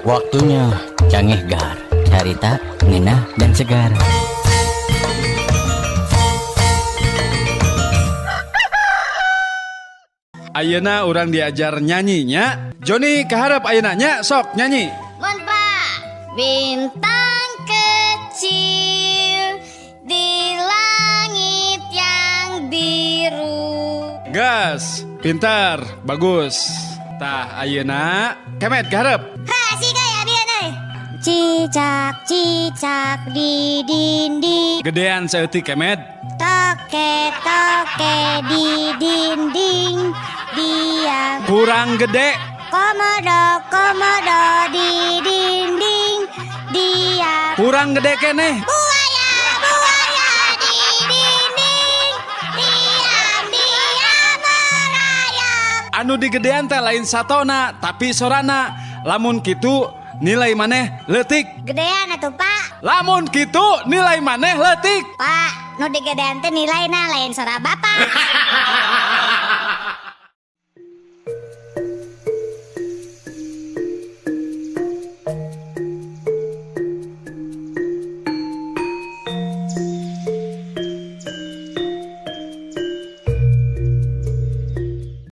Waktunya Cangeh Gar, carita ngeunah dan segar. Ayeuna urang diajar nyanyinya. Joni kaharep ayeuna nya sok nyanyi. Mun Pak, bintang kecil di langit yang biru. Gas, pintar, bagus. Tah ayeuna kemet kaharep. Ha, si gaya dia euy. Cicak cicak di dinding. Gedean saeutik kemet. Toke toke di dinding. Dia kurang gede. Komodo komodo di dinding. Dia kurang gede keneh. Buaya buaya di dinding. Diam diam merayap. Anu digedean teh lain satona tapi sorana. Lamun kitu nilai maneh leutik. Gedean atuh Pak. Lamun kitu nilai maneh leutik. Pak, nu digedean teh nilaina lain sora bapak.